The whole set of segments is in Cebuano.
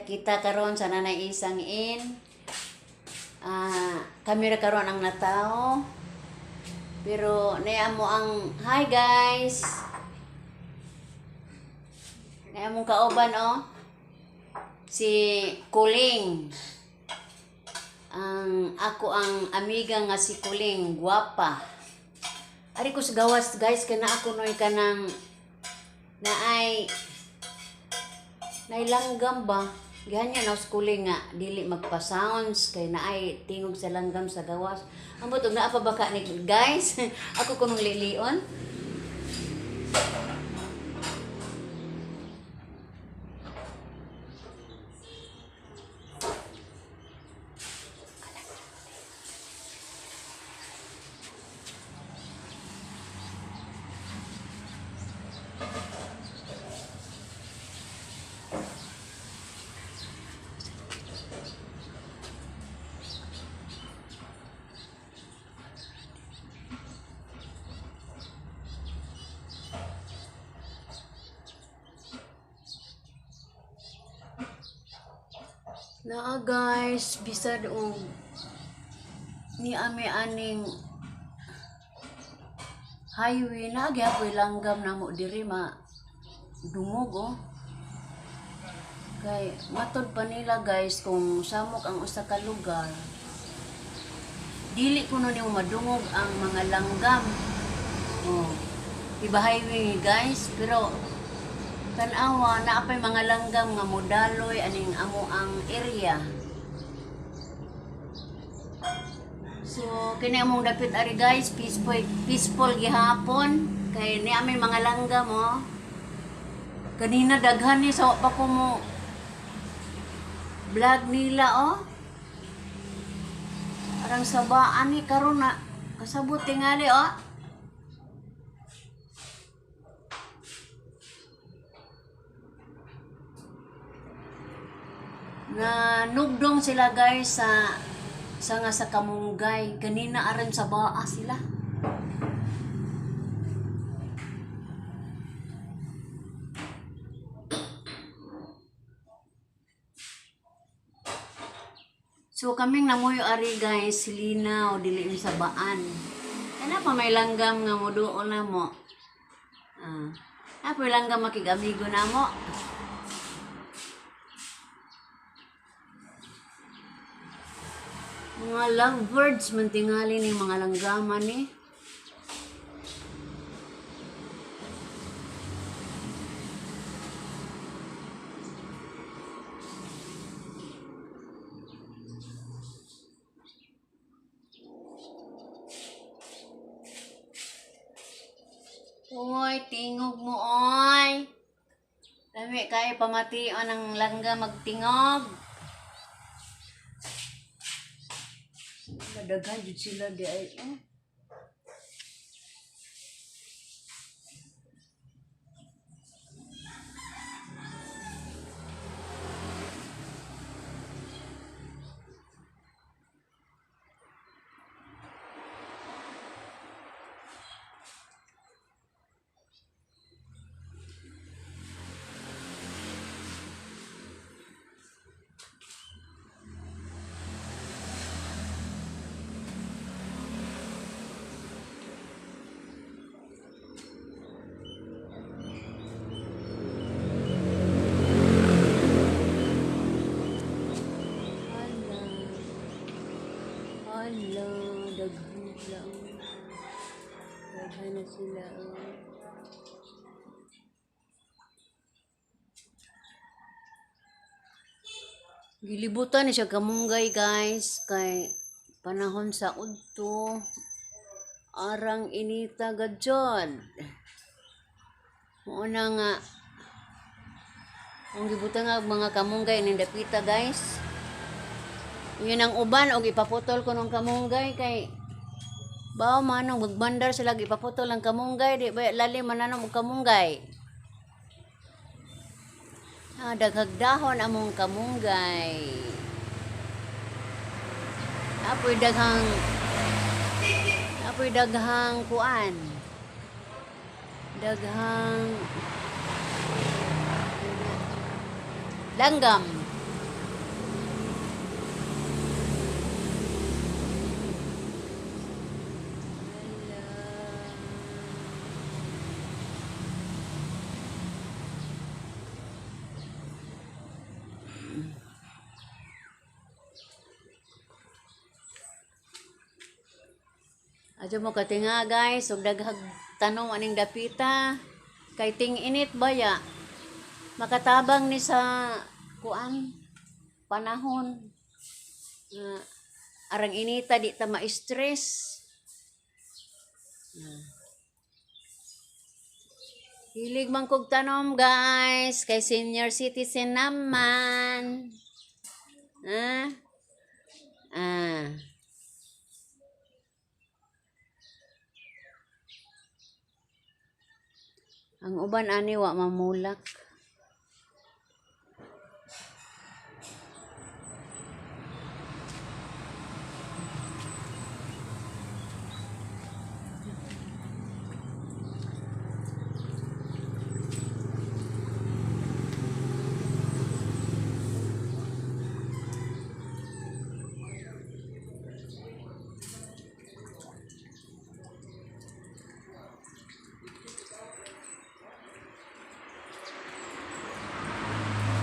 Magkita-kita karon sa Nanay Isang Inn. Ah, kami ra karon ang natao. Pero naa mo ang hi guys. Naa mong kauban oh. Si Kuling. Ang ako ang amiga nga si Kuling, gwapa. Ari ko sa gawas guys kana ako noy kanang naay nailanggam ba? Gihan niya na sa kuling nga dili magpa-sounds kay naay tingog sa langgam sa gawas. Ambot og naa pa ba ka ni guys? Ako kunong lilion. Naa guys, bisad og ni ami aning highway na gyapoy langgam namo diri ma dungog oh. Kay matod pa nila guys kung samok ang usa ka lugar, dili kuno nimo madungog ang mga langgam. Oh, iba highway guys, pero tan-awa naa pay mga langgam nga modaloy aning amo ang area. So kini among dapit ari guys, peaceful peaceful gihapon kay ni aming mga langgam oh. Kanina daghan ni sa pa ko mo vlog nila oh. Arang sabaan ni karon na kasabot tingali oh. Na nugdong sila guys sa nga sa kamunggay. Kanina aran sa baa sila. So kaming namuyo ari guys, linaw dili mi sa baan. Kana pa may langgam nga moduol na mo. Ah, apoy langgam makig-amigo na mo. Mga lovebirds man tingali ni mga langgaman ni. Uy, tingog mo, oy. Dami kayo pamation ang langga magtingog. Madaghan jud sila di ay. Oh. Hala. Hala, daghan sila. Oh. Daghan na sila. Oh. Gilibutan ni siya kamunggay guys kay panahon sa udto arang inita gadjod. Mao na nga ang gibutan nga mga kamunggay ning dapita guys. Yun ang uban og ipaputol ko ng kamunggay kay bao manong magbandar sila ipaputol ang kamunggay di ba lalim man og kamunggay. Ah, daghag dahon among kamunggay. Apoy daghang kuan. Daghang langgam. Adyo mo katinga, guys, ug daghag tanom aning dapita. Kay ting init baya. Makatabang ni sa kuan panahon. Nga arang inita di ta ma-stress. Hilig man kog tanom, guys, kay senior citizen naman. Ah? Ah. Ang uban ani wa mamulak.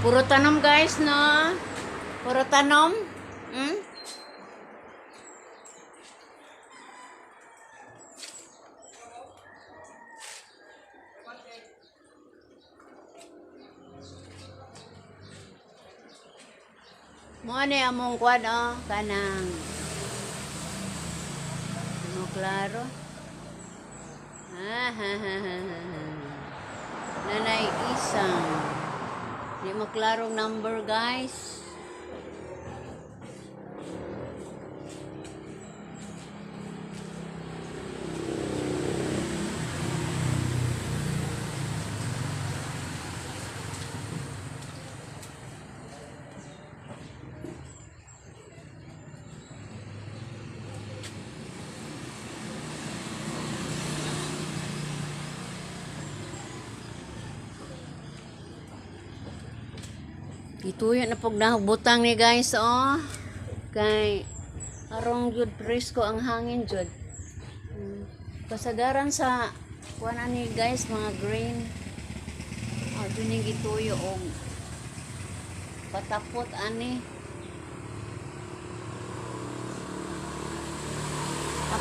Puro tanom, guys, no? Puro tanom. Hmm? Mo ni among kwan oh, kanang mo klaro. Ah, ha, ha, ha, ha, ha. Nanay isang. Di mo klarong number, guys. Gituyo na pog butang ni, guys, oh. Kay arong jud presko ang hangin jud. Kasagaran sa kuan ani, guys, mga green. Oh, dun yung gituyo og patapot ani.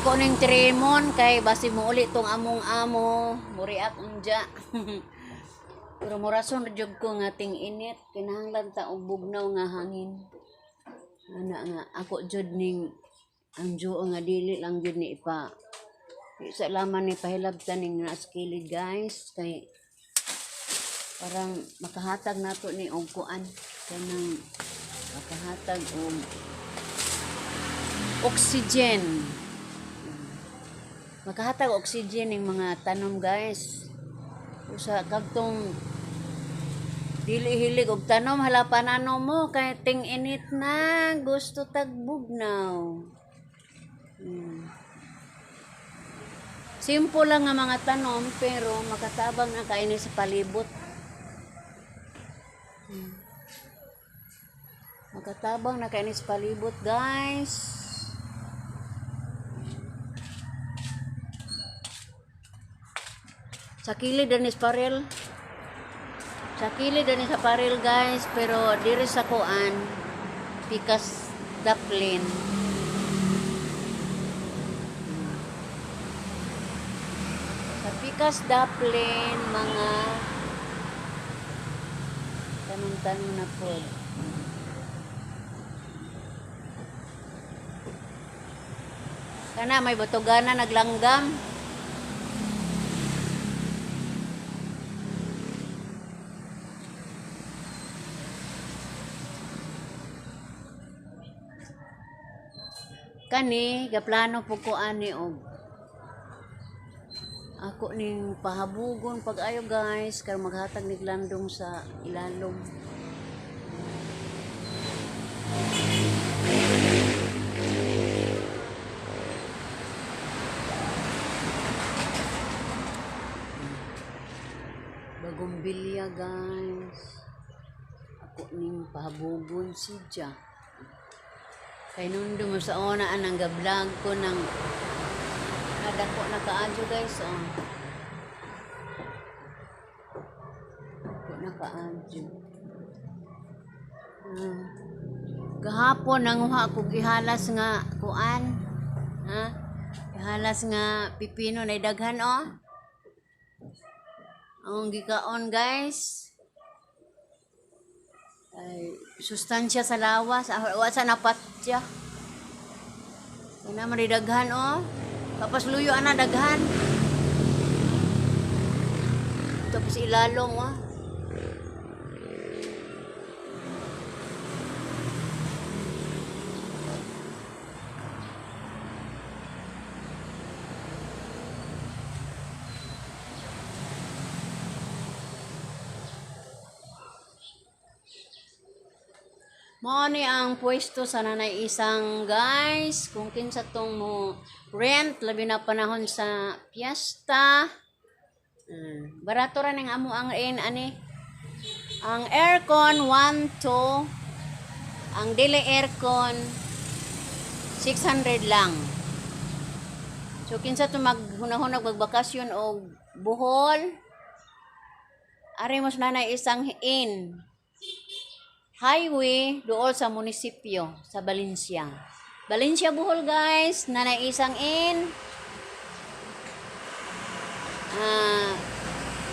Ako ning trimon kay basi mo uli tong among amo, muriak unja. Pero morason ra jud ko nga ting init, kinahanglan ta og bugnaw nga hangin. Ana nga ako jud ning ang juo nga dili lang jud ni ipa. Di sa laman ni pahilabtan ning naas kilid, guys, kay parang makahatag nato ni og kuan kanang makahatag og oxygen. Makahatag og oxygen ning mga tanom, guys. Usa kadtong dili hilig og tanom, hala, panano mo kay ting init na, gusto tag bugnaw. Simple lang nga mga tanom pero makatabang na kaini sa palibot. Makatabang na kaini sa palibot, guys. Sa kilid ni parel. Sa kilid ni sa parel, guys, pero diri sa kuan pikas daplin. Sa pikas daplin mga tanong-tanong na po. Kana may botogana naglanggam. Kani gaplano po ko ani og ako ning pahabugon pag ayo, guys, karon maghatag ni landong sa ilalom. Bagumbilya, guys. Ako ning pahabugon siya. Kay nundo mo sa una anang ga-vlog ko ng nadako na kaadyo, guys, oh. Dako na kaadyo. Ah. Gahapon nanguha ko gihalas nga kuan. Ha? Halas nga pipino na daghan oh. Ang gikaon, guys. Ay, sustansya sa lawas. Ah, wa sa napatya. Kana man daghan oh. Tapos luyo ana daghan. Tapos ilalong oh. Mao ni ang pwesto sa Nanay Isang, guys. Kung kinsa tong mo rent, labi na panahon sa piyesta. Barato ra ning amo ang in ani. Ang aircon 1 2, ang dili aircon 600 lang. So kinsa to maghunahunag magbakasyon og Bohol, ari mo sa Nanay Isang Inn. Highway dool sa munisipyo sa Valencia. Valencia, Bohol, guys, Nanay Isang Inn. Ah,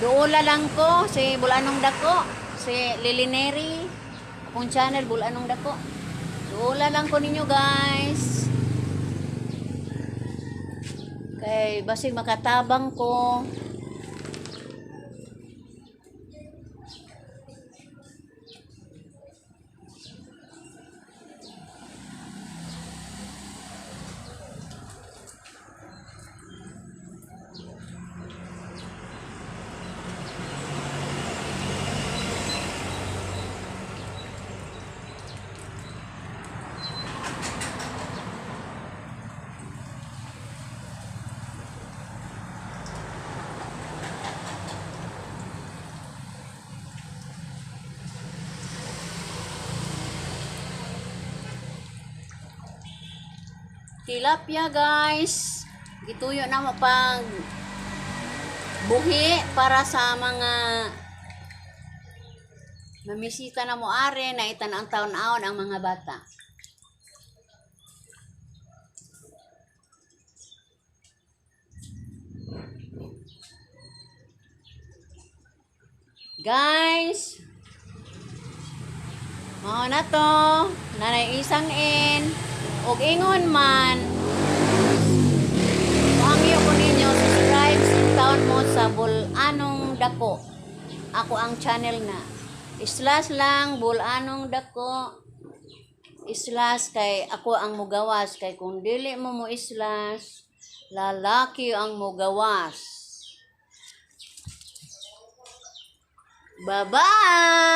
duola lang ko si Bulanong Dako, si Lilineri, akong channel Bulanong Dako. Duola lang ko ninyo, guys. Kay basig makatabang ko. Tilapia, guys. Gituyo na mo pag buhi para sa mga mamisita na mo are na itan ang taon-aon ang mga bata. Guys, mao na to, Nanay Isang Inn, ug ingon man, muhangyo ko ninyo, subscribe sa taon mo sa Bulanong Dako. Ako ang channel na. Slash lang, Bulanong Dako. Slash kay ako ang mugawas. Kay kung dili mo mo slash, lalaki ang mugawas. Bye-bye!